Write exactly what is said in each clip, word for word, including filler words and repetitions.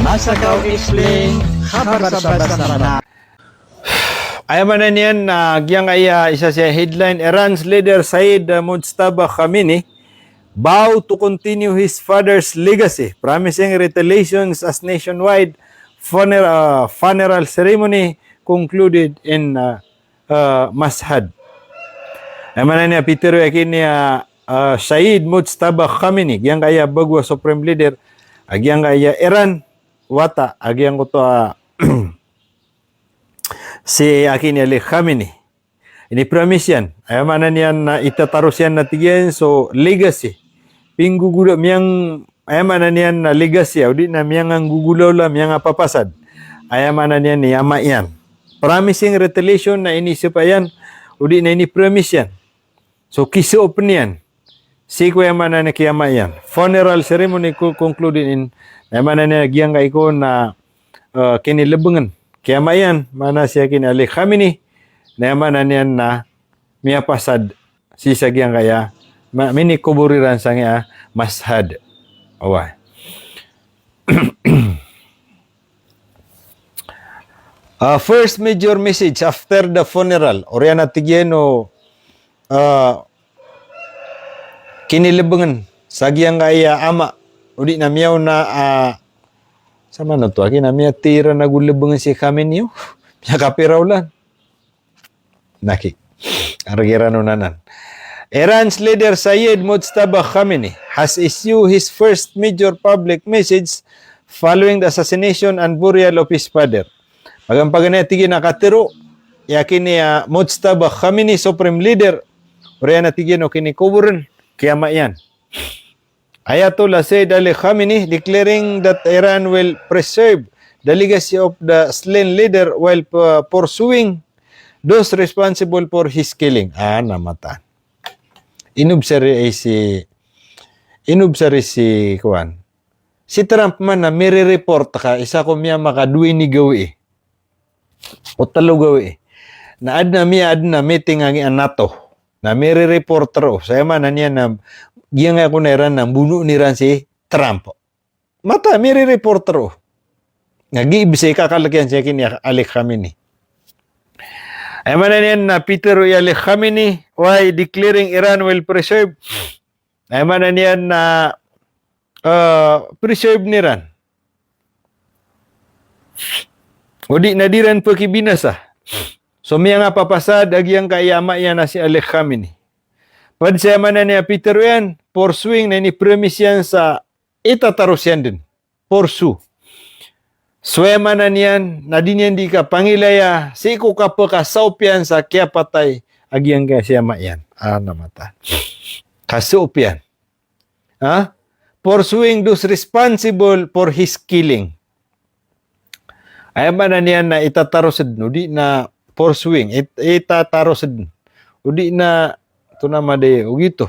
Masa ka explain, khabar sa basa na. Aya maana niyan na giyangkaya isa sa headline, Iran's leader Saeed Mojtaba Khamenei vow to continue his father's legacy, promising retaliations as nationwide funer-, ah, funeral ceremony concluded in, ah, ah, Mashhad. Aya maana niyan, pitharo iyan a, ah, Saeed Mojtaba Khamenei, giyangkaya bago a supreme leader a giyangkaya Iran, wata a giyangkoto a si, a ki ni Ali Khamenei. Ini-promise iyan. Aya maana niyan na itataros iyan na tig iyan so legacy. Pinggogolo-, miyang-, aya maana niyan na legacy, odi na miyanganggogolawla, miyangapapasad. Aya maana niyan i ama iyan. Promising retaliation na inisapa iyan, odi na ini-promise iyan. So, kisopen iyan. Sii ko aya maana niyan ki ama iyan. Funeral ceremony ko-, concluded in, aya maana niyan giyangkai ko na, eh, kinilebbengen ki ama iyan, maana si a ki ni Ali Khamenei, na aya maana niyan na miyapasad sii sa giyangkaya, ma-, minikobor iran sangkaya Mashhad. Oway. Ah, first major message after the funeral. Oriyan a tig iyan o, ah, kinilebbengen sa giyangkaya ama, odi na miyaona, ah, sa manoto, a ki na miyatira na go lebbengen si Khamenei, o. Miyakapira olan. Naki. Argiran o nanan. Iran's leader Saeed Mojtaba Khamenei has issued his first major public message following the assassination and burial of his father. Pagan-paganay a tig iyan a katero i a ki ni, ah, Mojtaba Khamenei, supreme leader, oriyan a tig iyan o kinikoboren ki ama iyan, Ayatollah Sayyid Ali Khamenei, declaring that Iran will preserve the legacy of the slain leader while pu-, pursuing those responsible for his killing. Ah, na mataan. Inobserba si, inobserba si, kowan, si Trump man na miri-report ka, isa ko miyamakadowa ini gawii o telo gawii. Na aden a miya, aden a meeting angkai a NATO. Na miri-report roo. Sa aya maana niyan na giyangkai ko na Iran na mbonoon iran si Trump. Mataan, miri-report roo. Na giya bes i kakalek iyan si a ki ni Ali Khamenei. Aya maana niyan na pitharo i Ali Khamenei, why declaring Iran will preserve. Aya maana niyan na, eh, preserve iran. Odi na di iran pekibinasa so miyangapapasad a giyangkai a ama iyan a si Ali Khamenei. Ped sa aya maana niyan a pitharo iyan, pursuing na ini-promise iyan sa itataros iyan den. Pursue. So aya maana niyan na di niyan di kapangilaya sii ko kapekasaop iyan sa kiyapatay a giyangkai a si ama iyan. Ah, na mataan. Kasaop iyan. Ha? Pursuing those responsible for his killing. Aya maana niyan na itataros den, odi na pursuing, it-, itataros den. Odi na, ito na madi, o gioto.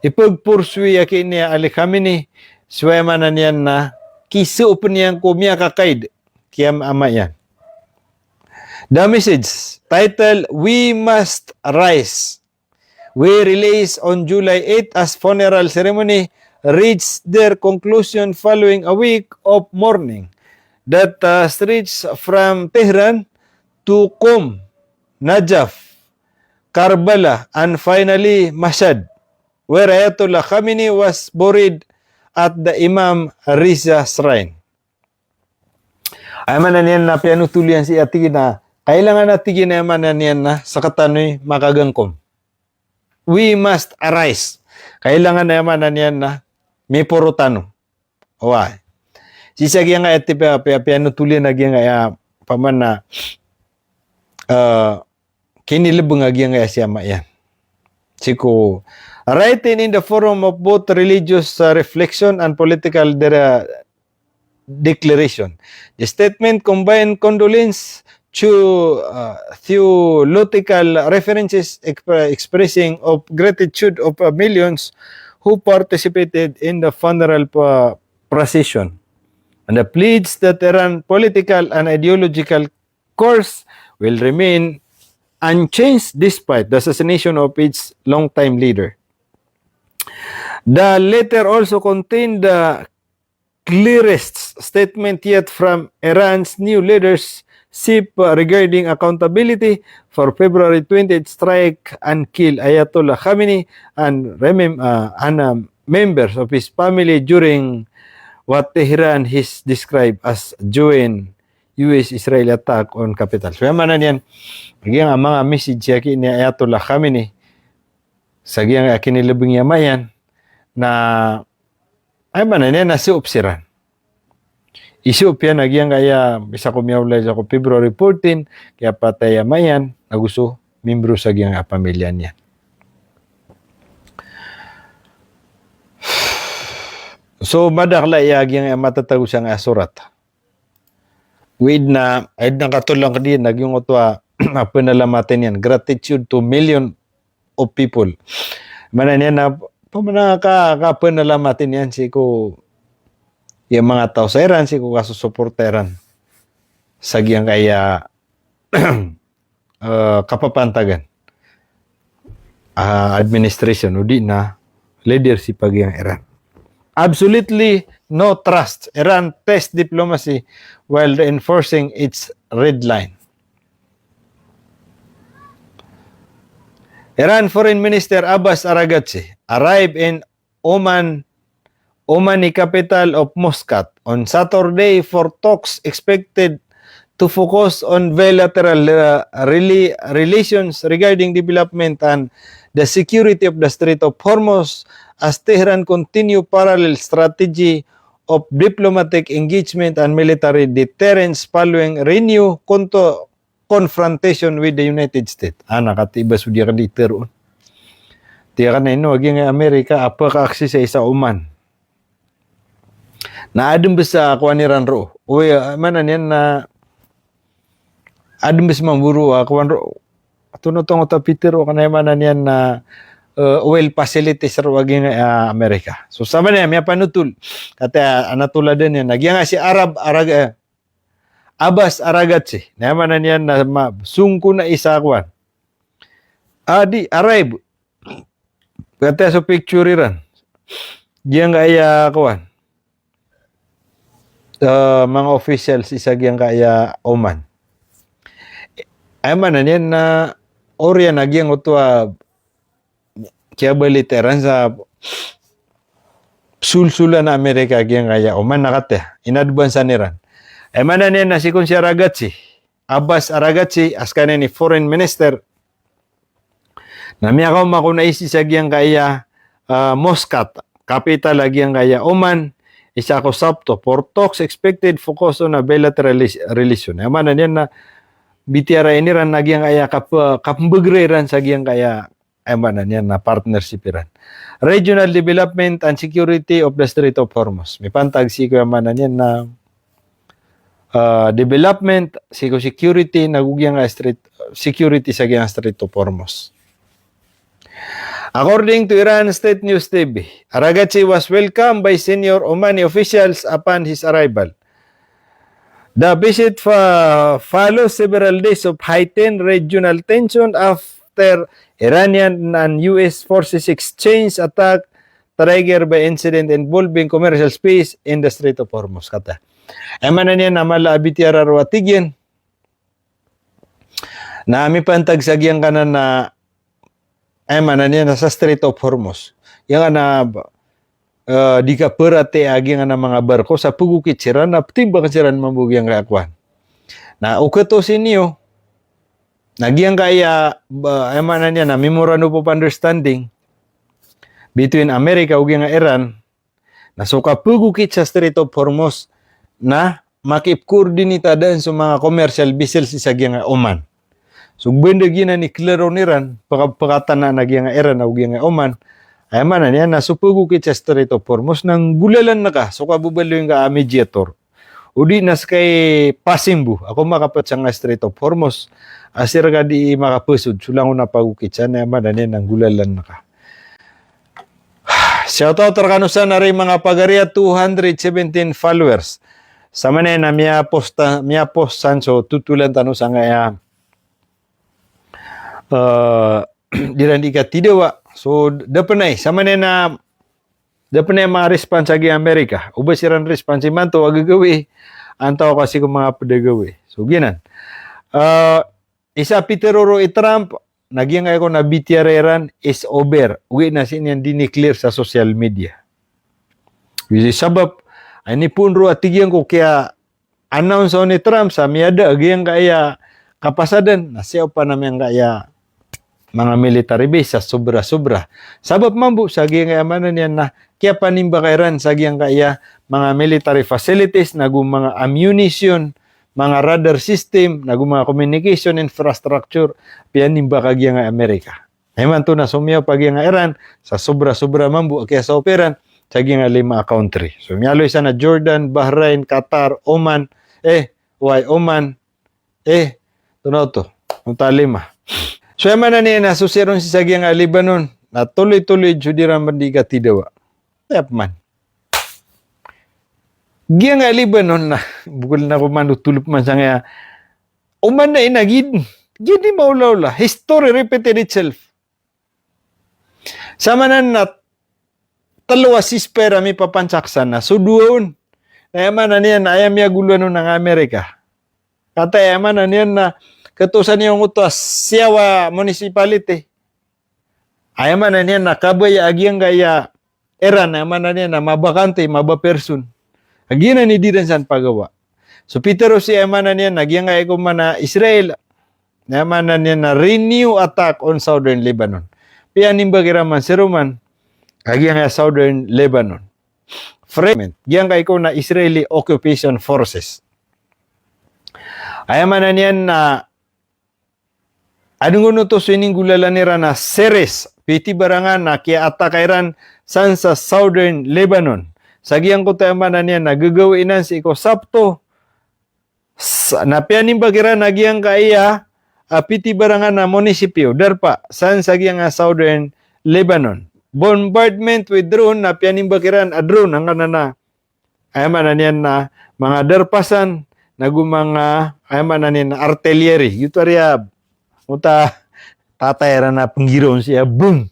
Ipeg-pursue a ki ni Ali Khamenei, so aya maana niyan na kisaopen iyan ko miyakakaid ki am-, ama iyan. The message, titled We Must Rise, were released on July eight as funeral ceremony reached their conclusion following a week of mourning that, uh, stretched from Tehran to Qom, Najaf, Karbala, and finally Mashhad, where Ayatollah Khamenei was buried at the Imam Reza Shrine. Aya maana niyan na piyanotol iyan sii a tig iyan a, kailangan a tig iyan a aya maana niyan na sekatano i makagangkom. We must arise. Kailangan a aya maana niyan na miporo tano. Oway. Sii sa giyangkaya tipe a piya-, piyanotol iyan a giyangkaya, opama na, eh, kinilebeng a giyangkaya si ama iyan. Sii ko, written in the forum of both religious, uh, reflection and political de-, declaration. The statement combined condolence to, uh, theological references exp-, expressing of gratitude of, uh, millions who participated in the funeral, uh, procession, and a pledge that Iran political and ideological course will remain unchanged despite the assassination of its longtime leader. The letter also contained the clearest statement yet from Iran's new leadership regarding accountability for February twentieth strike and kill Ayatollah Khamenei and remem-, uh, and, um, members of his family during what Tehran has described as joint U S Israel attack on capital. So, aya maana niyan, giyangkaya manga message a kini Ayatollah Khamenei sa giyangkaya kinilebeng iyan a mama iyan, na aya maana niyan na siyoop siran. Isoop iyan a giyangkaya, isa ko miyaolay sa ko February fourteen, kiyapatay a mama iyan, ago so membro sa giyangkaya pamilya niyan. So, madakel a giyangkaya matatago sangkaya sorat. Wid na, aya den a katolang kadiyan na giyangkoto a, a penalamaten iyan, gratitude to million of people. Maana niyan na, pamana ka, kapenalamaten iyan sii ko, aya manga taw sa Iran, sii ko kasosoporta iran sa giyangkaya, eh, kapapantagan, ah, administration, odi na leadership a giyangkaya Iran. Absolutely no trust. Iran test diplomacy while reinforcing its red line. Iran Foreign Minister Abbas Araghchi arrived in Oman, Omani capital of Muscat on Saturday for talks expected to focus on bilateral, uh, rela-, relations regarding development and the security of the Strait of Hormuz, as Tehran continue parallel strategy of diplomatic engagement and military deterrence following renewed conto-, confrontation with the United States. Ana kati ba so di aken di teroon. Tiyakan na ino, a giyangkaya Amerika a peka-access sa isa Oman. Na aden bes a kowan iran roo. Oy, ah, maana niyan na aden bes mambo roo a kowan roo. Ato no tongo ta Peter o kanay maana niyan na, eh, oil facilities roo a giyangkaya, ah, Amerika. So, samanaya, miyapanotol. Kati a, anatol aden iyan, a giyangkaya si Arab, Arag-, eh, Abbas Araghchi. Na aya maana niyan na ma-, song ko na isa kowan. Adi, arrive. Kati a so picture iran. Giyangkaya kowan. Eh, manga officials sii sa giyangkaya Oman. Aya maana niyan na oriyan a giyangkoto a kiyabalita iran sa solsolan a Amerika giyangkaya Oman na kati a inadbansan iran. Aya maana niyan na sii kon si Araghchi, Abbas Araghchi, a sekaniyan i foreign minister, na miyakaoma kon a sii sa giyangkaya, ah, Muscat, capital a giyangkaya Oman, isa ko Sabto, for talks expected focus on a bilateral rela-, relation. Aya maana niyan na bitiyara iran a giyangkaya kap-, kapembegera iran sa giyangkaya, aya maana niyan na partnership iran. Regional development and security of the Strait of Hormuz. Mipantag sii ko aya maana niyan na, ah, development, sii ko security, na go giyangkaya Strait, security sa giyangkaya Strait of Hormuz. According to Iran State News T V, Araghchi was welcomed by senior Omani officials upon his arrival. The visit fa-, follows several days of heightened regional tension after Iranian and U S forces exchange attack triggered by incident involving commercial space in the Strait of Hormuz. Kata. Aya maana niyan na mala a bitiyara roo a tig iyan na mipantag sa giyangkanan a, aya maana niyan na sa Strait of Hormuz. Giyangkanan a, eh, di kaperati a giyangkanan a manga barko sa pegokit siran na petimbang siran mambo giyangkaya kowan. Na okit o sii niyo, na giyangkaya, ba, aya maana niyan na memorandum of understanding between America o giyangkaya Iran, na so kapegokit sa Strait of Hormuz na makipcoordinate dn so manga commercial vessels sii sa giyangkaya Oman. So banda giyanan i klaro iran, peka-, pekatanaan a giyangkaya Iran ago giyangkaya Oman. Aya maana niyan na so pegokit sa Strait of Hormuz na nggolalan ka so kababaloy ngka a mediator. O di na seka i pasimbo a komakapet sangkaya Strait of Hormuz a sii reka di makapesod so langon a pagokit san, aya maana niyan na nggolalan ka. Shout out rekano san a ri manga pagari a two hundred seventeen followers. Samanaya na miyapost ta-, miyapost san so totolan tano sangkaya, eh, di iran di katidawa. So, da pen ay, samanaya na Da pn aya manga response sa giyangkai Amerika. O ba siran response imanto a gagawii, antaa ka sii ko manga pd a gawii. So giyanan. Ah, isa a pitero roo i Trump, na giyangkai ko na B T R Iran is over. Ogaid na sii niyan dineclare sa social media. Sabap, inipoon roo a tig iyan ko kiya announce on i Trump sa miyada a giyangkai a kapasadan, na siya opa na miyangkai a manga military base sa sobra-sobra. Sabap mambo sa giyangkai a maana niyan na kiyapanimbaka iran sa giyangkai a manga military facilities, nago manga ammunition, manga radar system, nago manga communication infrastructure, piyanimbaka giyangkai a Amerika. Imanto na somiyaop a giyangkai a Iran sa sobra-sobra mambo a kiyasaopa iran sa giyangkai a lima a country. So miyaaloy san a Jordan, Bahrain, Qatar, Oman, eh, wai Oman, eh, tonaa oto, onta lima. So aya maana niyan na so siran sii sa giyangkai a Lebanon na toloy-toloy so di iran pn di katidawa. Aya pman. Giyangkai a Lebanon na, bokol na ko manotol pman sangkaya. Oman na ina gid, gid i maolaola. History repeated itself. Samanan na tlo a ceasefire a mipapansaksan na so dowa on. Na aya maana niyan na aya miyagoloan on a Amerika. Katii aya maana niyan na ketosan iyan oto a Siawa municipality. Aya maana niyan na kabaya a giyangkai a Iran, aya maana niyan na mabakante, mabaperson. A giyanan i di iran san pagawa. So pitero sii aya maana niyan na giyangkai ko maana Israel, aya maana niyan na renew attack on southern Lebanon. Piyanimbaka iran man siroman a giyangkai a southern Lebanon. Fragment, giyangkai ko na Israeli occupation forces. Aya maana niyan na adn kon oto so ininggolalan iran a series, pitibarangan a kiya-attack iran san sa southern Lebanon. Sa giyangkoto aya maana niyan na gagawii nan sii ko Sabto, sa, na piyanimbaka iran a giyangkai a, a pitibarangan a munisipyo, darpa, san sa giyangkai a southern Lebanon. Bombardment with drone, na piyanimbaka iran a drone, angkanan a aya maana niyan na manga darpa san, nago manga, aya maana niyan na artillery. Giyoto a riya, onta tatay iran a pnggiraw on sii a boom.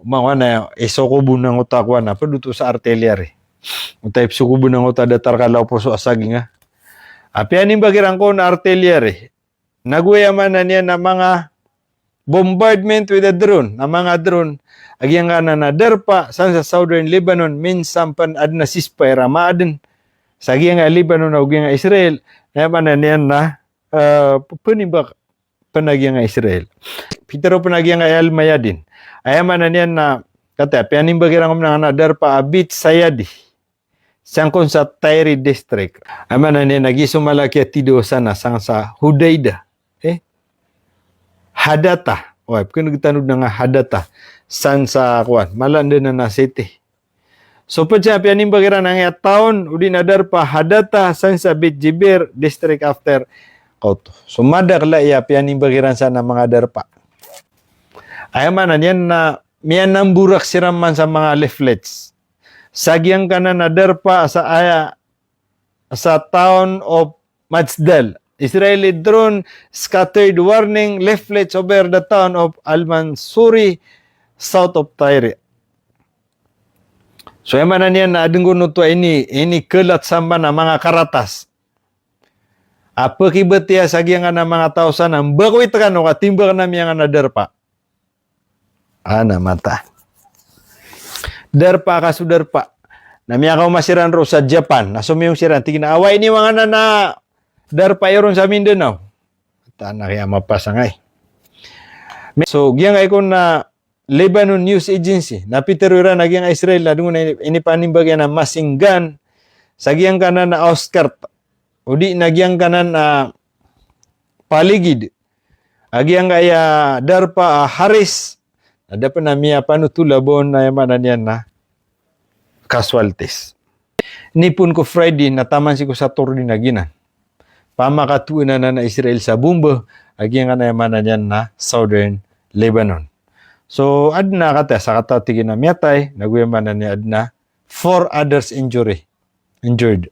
Manga na, isokob on angkoto a kowan a pd oto sa artillery. Onta ipsokob on angkoto a datar ka law poso a saging a. A piyanimbaka iran kon artillery. Nago aya maana niyan na manga bombardment with a drone, na manga drone a giyangkanan a darpa san sa southern Lebanon, minsan pn adn a ceasefire a maadn sa giyangkai a Lebanon ago giyangkai a Israel, na aya maana niyan na, eh, p-, pnimbaka pn a giyangkai a Israel. Pitero pn a giyangkai a Al-Mayadin. Aya maana niyan na, katii, piyanimbaka iran kon angkanan a darpa a Beit Sayadi. Sangkon sa Tyre District. Aya maana niyan na giya so mala a kiyatidawa san na sangsa Hodeidah. Eh? Hadathah. Oway, pkhan'g tano dn a Hadathah. San sa kowan. Mala dn anan a city. So pd sa piyanimbaka iran angkaya town, odi na darpa Hadathah, san sa Beit Jibir District after. Kaoto. So madakl aya piyanimbaka iran san a manga darpa. Aya maana niyan na miyanamborak siran man sa manga leaflets. Sa giyangkanan a darpa sa aya, sa town of Majdal. Israeli drone scattered warning leaflets over the town of Al-Mansouri, south of Tyre. So aya maana niyan na adn kon oto a ini, inikhalat samban a manga karatas a pkibatiya sa giyangkanan a manga taw san a mbakoi tano ka timbang ami angkanan a darpa. Ana mata. Darpa ka so darpa. Na miyakaoma siran roo sa Japan. Na somiyong siran. Tig iran a, "Oway, ini angkanan a darpa iyo ron sa Mindanao." Tana kaya mapasang ay. So, giyangkai kon a Lebanon News Agency. Na pitero iran a giyangkai a Israel na dn kon a ini-, inipanimbaka iyan a machine gun sa giyangkanan a outskirt. Odi na giyangkanan a paligid a giyangkai a darpa a Haris, na da pn a miyapanothol a ba on aya maana niyan na casualties. Ini pn ko Friday na taman sii ko Saturday na giyanan. Pamakatoon anan a Israel sa bomba a giyangkanan aya maana niyan na southern Lebanon. So, adn a kata, sakataw tig iyan a miyatay, nago aya maana niyan adn a four others injury, injured.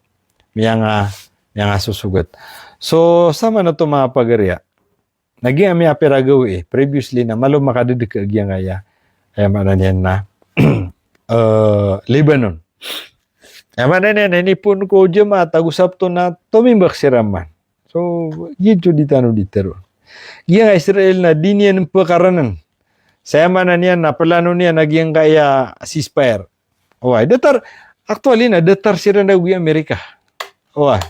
Miyanga, miyangasosogat. So, saman oto manga pagari a na giyangkai a miyapira gawii, eh, previously na malo makadedek a giyangkaya. Aya maana niyan na eh, Lebanon. Aya maana niyan na inipoon ko Jumaat ago Sabto na tomimbak siran man. So, giyoto di tano di teroon. Giyangkai a Israel na di niyan pekaranen. Sa aya maana niyan na plano niyan na giyangkai a ceasefire. Oway, datar, actually na datar siran ago i Amerika. Oway.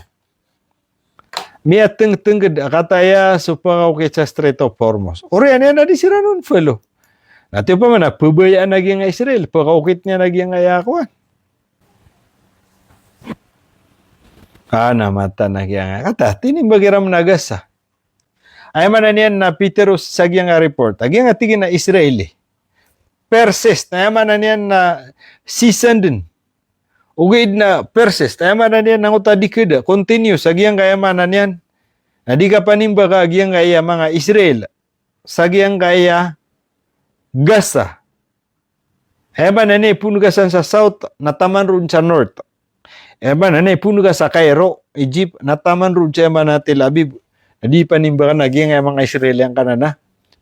Miyatengtengked a kataya so pekaokit sa Strait of Hormuz. Oriyan iyan a di siran on felo. Na tiyopa man a pebayaan a giyangkai a Israel, pekaokit niyan a giyangkai a kowan. Ah, na mata na giyangkai a, kata, tinimbak iran a Gaza. Aya maana niyan na pitero sa giyangkai a report. A giyangkai a tig iyan a Israeli. Persist. Aya maana niyan na sisanden. Ogaid na persist. Aya maana niyan na ngoto a di keda. Continuous. A giyangkai aya maana niyan na di kapanimbaka a giyangkai a manga Israel. Sa giyangkai a Gaza. Aya maana niyan na ipoon ka san sa south, na taman ron sa north. Aya maana niyan na ipoon ka sa Cairo, Egypt, na taman ron sa aya maana Tel Aviv. Na di panimbakan a giyangkai a manga Israel giyangkanan a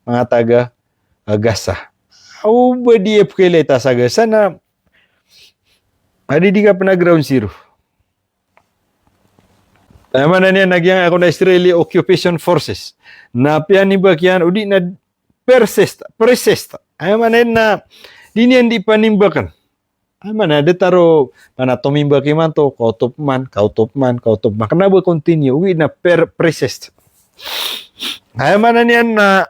manga taga, ah, Gaza. Aw ba di epkele ta sa Gaza na, adi di ka pena ground zero. Aya maana niyan na giyangkai a kon a Israeli occupation forces. Na piyanimbak iyan, o di na persist, persist. Aya maana niyan na di niyan di panimbakan. Aya maana niyan datar o, maana tomimbak imanto, kaotop man, kaotop man, kaotop man. Kena ba continue, o di na per-, persist. Aya maana niyan na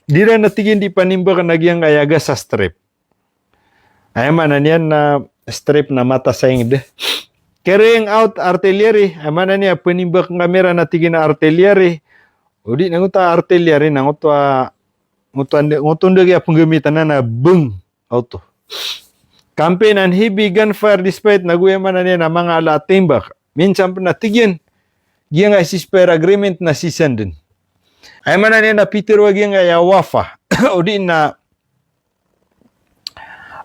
di ran a tig iyan di panimbakan a giyangkai a Gaza Strip. Aya maana niyan na Strip na mata sa inged. Carrying out artillery, aya maana niyan a penimbakan kami ran a tig iyan a artillery. O di na ngoto a artillery, na ngoto a, ngoto a, ngoto a giya penggamitan na beng. Oto. Campaign and heavy gunfire despite, na go aya maana niyan na manga ala a timbak. Minsan pen na tig iyan, giyangkai a ceasefire agreement na sisanden. Aya maana niyan na pitero a giyangkai a Wafa. O di na,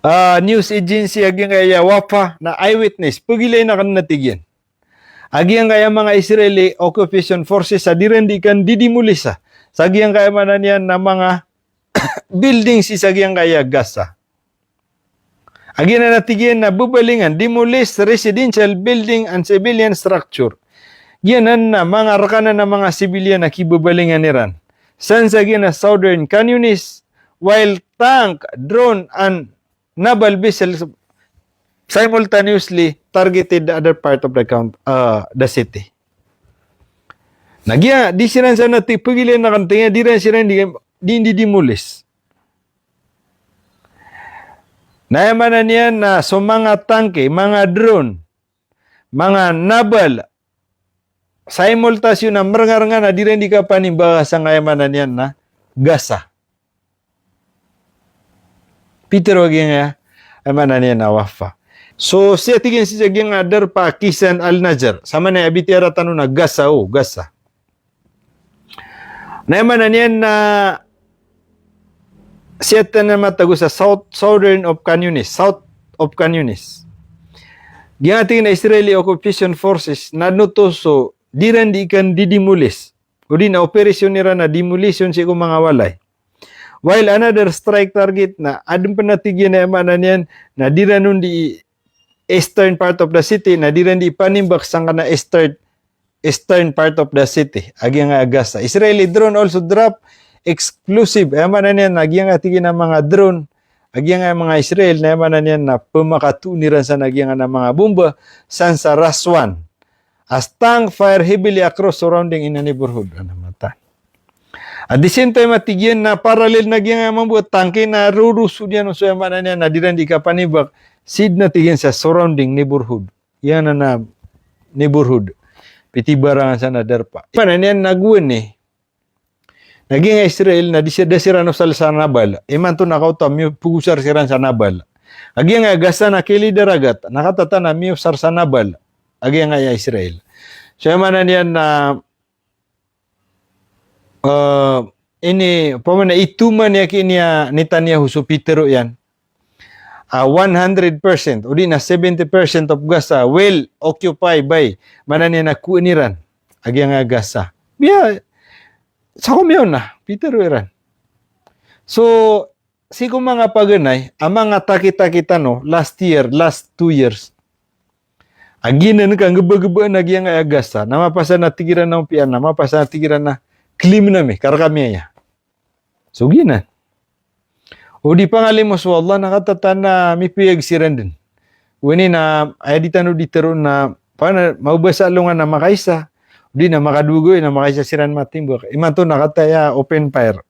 ah, news agency a giyangkai a Wafa na eyewitness. Pegilay na ken na tig iyan. A giyangkai a manga Israeli occupation forces a di ran di kan didimolisa. Sa giyangkai aya maana niyan na manga building sii sa giyangkai a Gaza. A giyanan a tig iyan na bebalingan, demolish residential building and civilian structure. Giyanan na manga rekanan a manga civilian a kibebalingan iran. San sa giyanan a southern Khan Yunis, while tank, drone, and naval vessels simultaneously targeted the other part of the count-, uh, the city. Na giya, di siran san a ti-, pegilay na ken tig iyan, di ran siran di, di, di demolish. Na aya maana niyan na so manga tangke, manga drone, manga naval, simultaneous na merengarengan a di ran di kapanimbaka sangkai aya maana niyan na Gaza. Pitero a giyangkai a, aya maana niyan na Wafa. So, sii a tig iyan sii sa giyangkai a darpa a Kisan al-Najr. Sa maana niyan a bitiyarai tano na Gaza, o, Gaza. Na aya maana niyan na sii a tano matago sa south, southern of Khan Yunis, south of Khan Yunis. Giyangkai a tig iyan a Israeli occupation forces na noto so di ran di kan didemolish. O di na operation iran na demolition sii ko manga walay. While another strike target na aden pen a tig iyan a aya maana niyan na di ran on di eastern part of the city, na di ran di panimbak sangkanan a eastern, eastern part of the city, a giyangkai a Gaza. Israeli drone also drop explosive. Aya maana niyan na giyangkai a tig iyan a manga drone a giyangkai a manga Israel, na aya maana niyan na pemakatoon iran san a giyangkanan a manga bomba san sa Raswan. As tank fire heavily across surrounding in a neighborhood. Ana mata. At the same time, a tig iyan na parallel na giyangkai a mambo a tangke na roro so diyan, so aya maana niyan na di ran di kapanimbak sii den a tig iyan sa surrounding neighborhood. Iyan na neighborhood. Pitibarangan san a darpa. Aya maana niyan na gowani. Na giyangkai a Israel na di si-, da siran osal sa naval. Imanto na kaoto a miyopagosar siran sa naval. A giyangkai a Gaza na kili daragat. Na katatan a miyosar sa naval. A giyangkai a Israel. So, aya maana niyan na, eh, ini, opama na itoman iyan ki ini a Netanyahu so pitero iyan a one hundred percent, o di na seventy percent of Gaza well occupied by, maana niyan na kowaan iran a giyangkai a Gaza. Biya, sa ko miyaona, pitero iran. So, sii ko manga paganay a manga takitaki tano last year, last two years. A giyanan ka nggabagebaan a giyangkaya Gaza, na mapasad na tig iran na ompiya, na mapasad na tig iran na claim ami, kareka ami aya. So giyanan. O di pangalimo so Allah na katawan a mipiyag siran den. Oway na, aya di tano di teroon na, paano, mabasa alongan na makaisa, o di na makadowa gawii na makaisa siran matimbak. Imanto na katawan a open fire.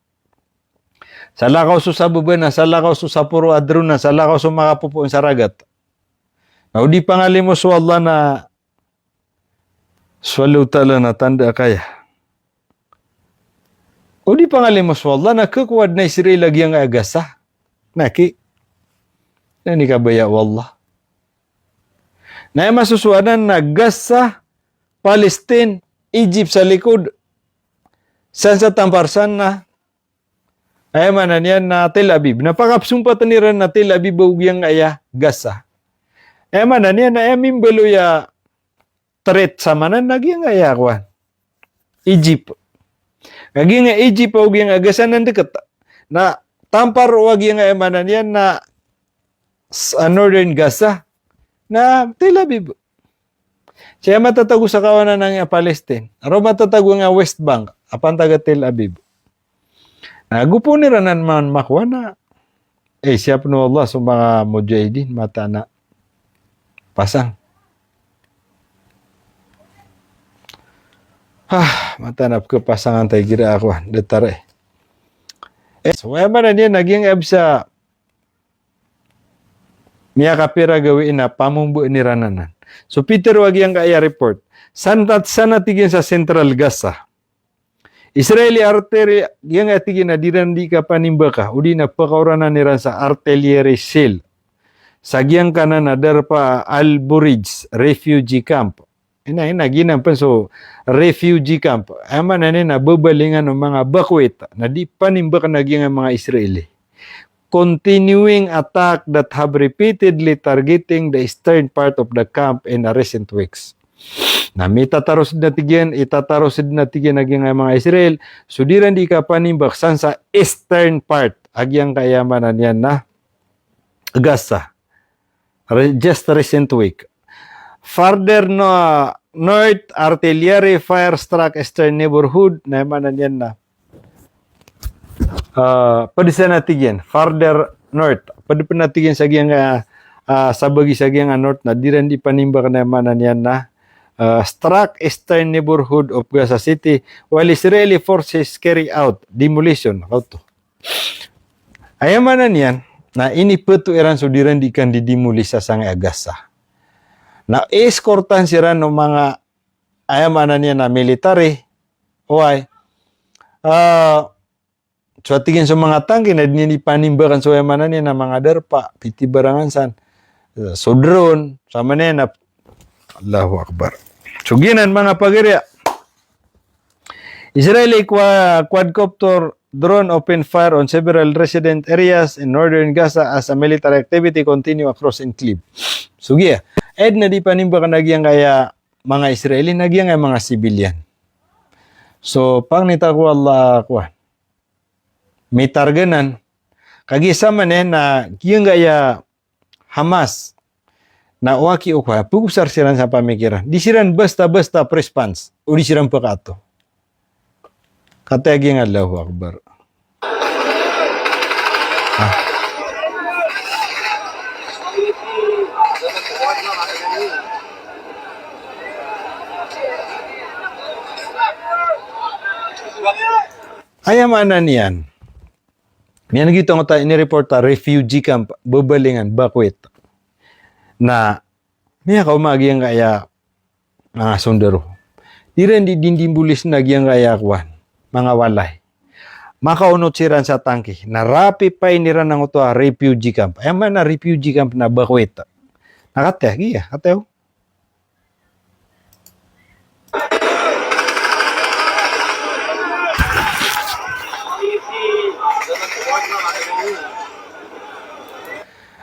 Salakaw so sababa na, salakaw so saporo a drone na, salakaw so makapopoon sa ragat. Na o di pangalimo so Allah na, so Allahu Ta'ala na tanda a kaya. O di pangalimo so Allah na kekowad na Israel a giyangkaya Gaza. Na ki, na ini kabaya o Allah. Na aya masosowa anan na Gaza, Palestine, Egypt sa likod. San sa tampar san na, aya maana niyan na Tel Aviv. Na pakapsompatan iran na Tel Aviv ago giyangkaya Gaza. Aya maana niyan na aya mimbaloy a threat sa maana na giyangkaya kowan, Egypt. Ka giyangkaya Egypt ago giyangkaya Gaza na ndeket. Na tampar o giyangkaya, aya maana niyan na s-, a northern Gaza na Tel Aviv. Sii matatago sa kawanan angkaya Palestine. Roo matatago angkaya West Bank, a pantag a Tel Aviv. Na gopoon iran anan man makowa na, eh, siyapn o Allah so manga mujahidin, mataan a pasang. Hah, mataan a pekhapasangan ta igira a kowan, datar eh. Eh, so aya maana niyan na giyangkaya bisa miyakapira gawii na pamombaan iran anan. So pitero a giyangkaya report. San tat-, san a tig iyan sa Central Gaza. Israeli artillery, giyangkaya tig iyan a di ran di kapanimbaka, o di na pekaoranan iran sa artillery shell sa giyangkanan a darpa a Al Bureij refugee camp. Ina, ina, giyanan pen so refugee camp. Aya maana niyan na bebelingan o manga bakwit na di panimbak na giyangkaya manga Israeli. Continuing attack that have repeatedly targeting the eastern part of the camp in the recent weeks. Na mitataros den a tig iyan, itataros den a tig iyan a giyangkaya manga Israel so di ran di kapanimbak san sa eastern part a giyangkaya, aya maana niyan na Gaza. Re-, just recent week. Further no-, north, artillery fire struck eastern neighborhood. Na aya maana niyan na, ah, ped san a tig iyan, further north. Ped pen a tig iyan sa giyangkaya, ah, sabagi sa giyangkaya north na di ran di panimbak, na aya maana niyan na, ah, struck eastern neighborhood of Gaza City while Israeli forces carry out demolition. Kaoto. Aya maana niyan na inipeto iran so di ran di kandidimoli sa sangkaya Gaza. Na eskortan siran o manga, aya maana niyan na military. Oway. Ah, so a tig iyan so manga tangki na di niyan di panimbakan so, aya maana niyan na manga darpa, pitibarangan san. So drone, so aya maana niyan na, Allahu Akbar. So giyanan manga pagari a. Israeli qua-, quadcopter drone opened fire on several resident areas in northern Gaza as a military activity continue across enclave. So giya, ed na di panimbak na giyangkaya manga Israeli na giyangkaya manga civilian. So pangni ta ko Allah, kowan, mitargenan. Kagiya sa maana niyan na giyangkaya Hamas na owaki o kowan, pegosar siran sa pamikiran. Di siran basta-basta response. O di siran pekaato. Kataya giyangkaya Allahu Akbar. Ah. Aya maana niyan. Miyan giyoto angkoto a inireport a refugee camp, bebelingan, bakwit. Na miyakaoma giyangkaya manga sondaro. Di ran di dindimbolis na giyangkaya kowan, manga walay. Makaonot siran sa tangki, na rapi painiran angkoto a refugee camp. Aya maana refugee camp na bakwit. Na kataya, giya, kataya o.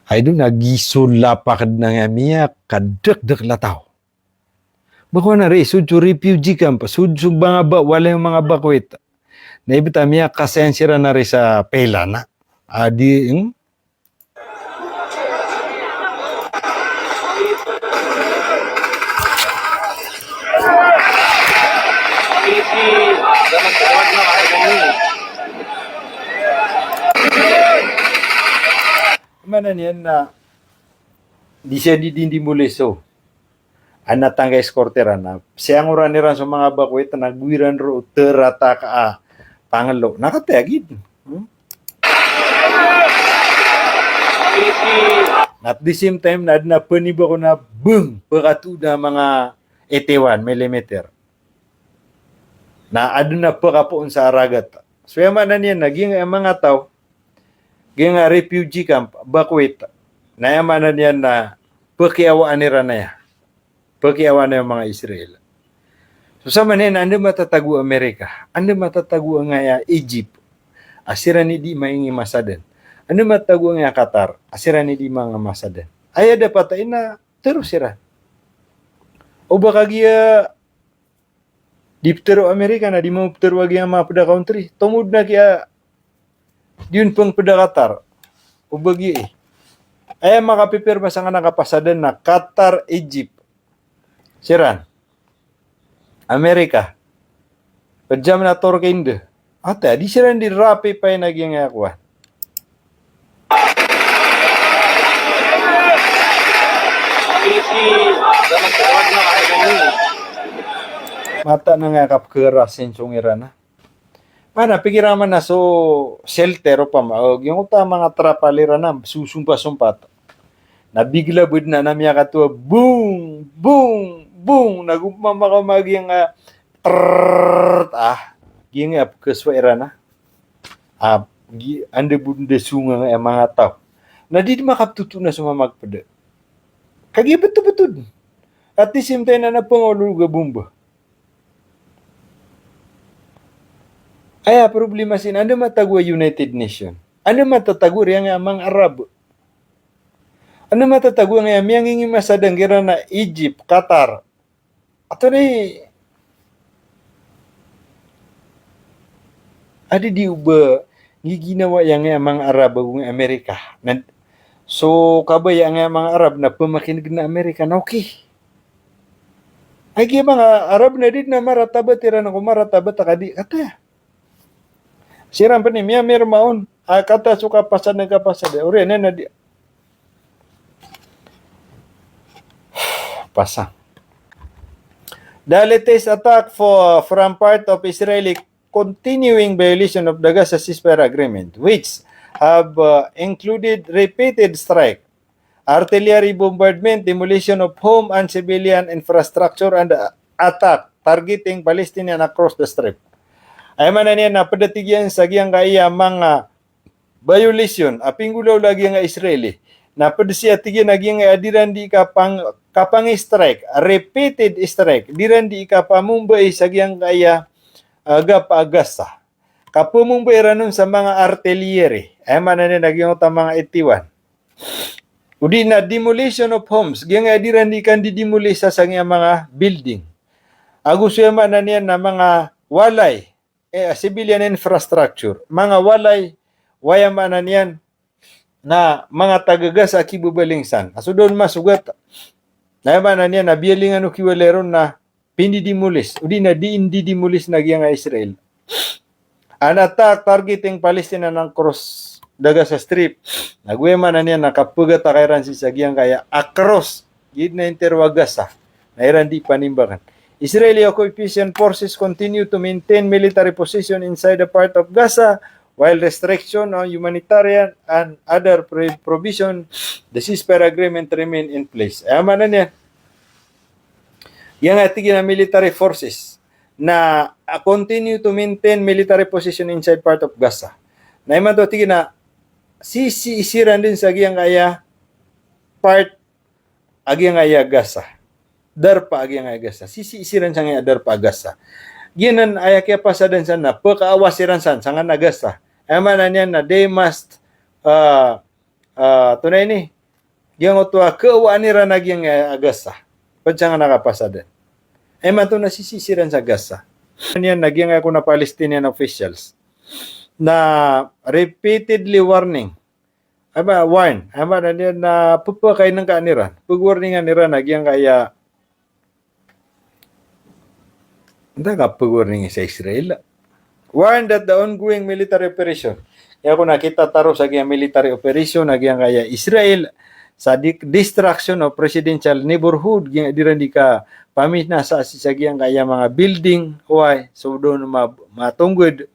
Ay do na giso lapak na nga miyakadekdek lataw. Ba kowan ari, so so refugee camp, so so manga ba, walay manga bakwit. Na ibt a miyakasayan siran ari sa pilana. Adi, hmm? Maana niyan na di siya di, di, di muli so. Ana tangga escort iran na siyangoran iran so manga Bakwit na go iran roo tharataka a panglo. Na kataya gid. Hmm? Na at the same time, na adn a pnibako na bng, pkatoon a manga eighty-one millimeter. Na adn a pkapoon sa ragat. So aya maana niyan na giyangkaya manga taw, giyangkaya refugee camp, Bakwit. Na aya maana niyan na pkiawaan iran aya. Pkiawaan aya o manga Israel. So samanaya na anda matatago a Amerika, anda matatago angkaya Egypt a siran i di mangingimasadan. Anda matatago angkaya Qatar a siran i di mangimasadan. Aya dapat a ina tero siran. O ba kagiya di ptero Amerika na di mambo ptero a giyangkaya manga pd a country. Tomo dn a kiya di on pn pd a Qatar. O ba giya i. Aya makapipirma sangkanan a kapasadan na Qatar, Egypt. Siran. Amerika. Pd sa man a Turkey, India. Ata, di siran di rapipain a giyangkaya kowan. Mataan angkaya kapkharas iran so ngiran a. Mana pikira man a so shelter opama, o, giyangkoto a manga trapal iran a sosompasompat. Na bigla bo dn a miyakatowa, bong, bong, bong, na go mamakaoma giyangkaya, trrrrrrt, ah, giyangkaya pkhasowa iran a. Ah, gi-, anda bo dn da songa angkaya manga taw. Na di dn makaptoto na so mama pd. Kagiya btbtod. At the same time na pngaolog a bomba. Aya problema sii na anda matatago a United Nation? Anda matatago riyan a manga Arab? Anda matatago angkaya miyangingimasadan kiran a Egypt, Qatar? Ato ni, adi di o ba nggiginawai angkaya manga Arab ago angkaya Amerika. Na so kabaya angkaya manga Arab na pmakin'g na Amerika na okay. Ay, giya manga Arab na di dn a maratabat iran ko maratabat a kadi, kataya. Siran pn i miyamirma on a kataya so kapasad na kapasad. Oriyan na di. Pasang. The latest attack for, from part of Israeli continuing violation of the Gaza ceasefire agreement, which have, uh, included repeated strike, artillery bombardment, demolition of home and civilian infrastructure, and, uh, attack targeting Palestinian across the Strip. Aya maana niyan na pd a tig iyan sa giyangkaya manga violation a pinggolawla a giyangkaya Israeli. Na pd sii a tig iyan a giyangkaya di ran di kapang-, kapang-strike, repeated strike, di ran di kapamombai sa giyangkaya, ah, gapa a Gaza. Kapamombai ran on sa manga artillery. Aya maana niyan na giyangkoto a manga eighty-one. O di na demolition of homes, giyangkaya di ran di kandidemolish sa sangkaya manga building. Ago so aya maana niyan na manga walay, eh, civilian infrastructure, manga walay, o aya maana niyan na manga taga Gaza a kibabaling san. A so da on masogat, na aya maana niyan na biyalingan o kiwalay ron na pindidemolish, o di na di indidemolish na giyangkaya Israel. An attack targeting Palestinian across the Gaza Strip. Na go aya maana niyan na kapagata ka iran sii sa giyangkaya across, giya na entero a Gaza. Na iran di panimbakan. Israeli occupation forces continue to maintain military position inside the part of Gaza, while restriction on humanitarian and other pre-, provision, the ceasefire agreement remain in place. Aya maana niyan, giyangkaya tig iyan a military forces na, ah, continue to maintain military position inside part of Gaza. Na imanto tig iyan a sisii siran dn sa giyangkaya part a giyangkaya Gaza. Darpa a giyangkaya Gaza. Sisii siran sangkaya darpa a Gaza. Giyanan aya kiyapasadan san na pkaawa siran san sangkanan a Gaza. Aya maana niyan na they must, ah, ah, antonaa ini, giyangkoto a khaawaan iran a giyangkaya Gaza. Pd sangkanan a kapasadan. Aya maana oto na sisii siran sa Gaza. Niyan na giyangkaya kon a Palestinian officials. na repeatedly warning. Aya ba, warn. Aya maana niyan na pphakainngkaan iran. Pagwarningan iran a giyangkaya, antaa ka pagwarning sa Israel? Warn that the ongoing military operation. Aya kon a kitataros a giyangkaya military operation a giyangkaya Israel sa di-, destruction of residential neighborhood, giyangkaya di ran di kapamina sa, sa giyangkaya manga building, oway, so doon ma-, matonggod,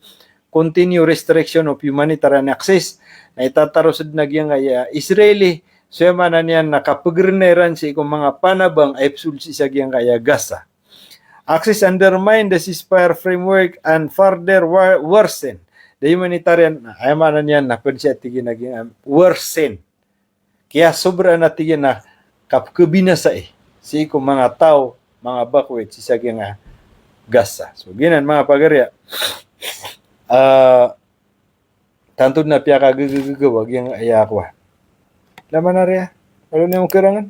continue restriction of humanitarian access. Na itataros den a giyangkaya Israeli, so aya maana niyan na kapegerena iran sii ko manga panabang a ipsold sii sa giyangkaya Gaza. Axis undermine the ceasefire framework and further wor-, worsen the humanitarian, na aya maana niyan na ped siya tig iyan a giyangkaya worsen. Kiyasobraan a tig iyan a kapekebinasai sii ko manga taw, manga bakwit sii sa giyangkaya Gaza. So giyanan manga pagariya. Ah, tanto den a piyakagegegege a giyangkaya kowan. Laman a riya, malo niyan kerangan.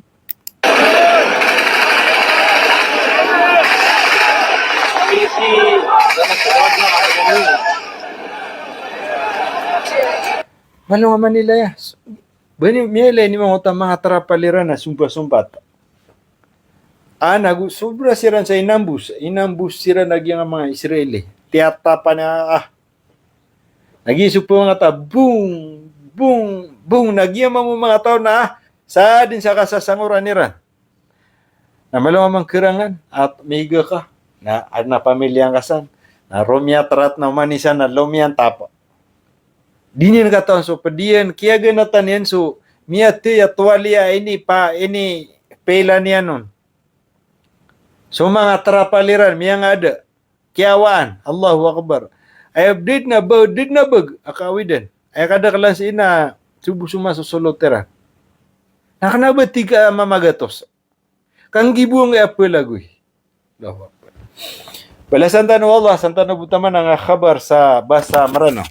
Malo nga Manila ya. Ba ini miyailay ini manga oto a manga trapal iran a sompa-sompat. Ana go sobra siran sa inambos, inambos siran a giyangkaya manga Israeli. Tiyatapan a, ah. Na giya so pmangata, bong, bong, bong, na giya mambo manga taw na, ah, sa den sa kasasangoran iran. Na malo nga mangkerangan, at miga ka, na aden a pamilya ngka san, na romiyatrat na oman isan na lomiyantap. Di niyan katawan so ped iyan, kiyaganatan iyan so miyatey a towali a ini pa, ini pailan iyan on. So manga trapal iran, miyangada. Kiyawaan, Allahu Akbar. Aya di den a ba, di den a beg a kaawidan. Aya kadakelan sii na sobo so masosolot iran. Na kena ba tig ka mamagatos. Kanggibo angkaya pelagoy. Allahu Akbar. Balasan tano o Allah, san tano bo taman a nga khabar sa basa Meranaw.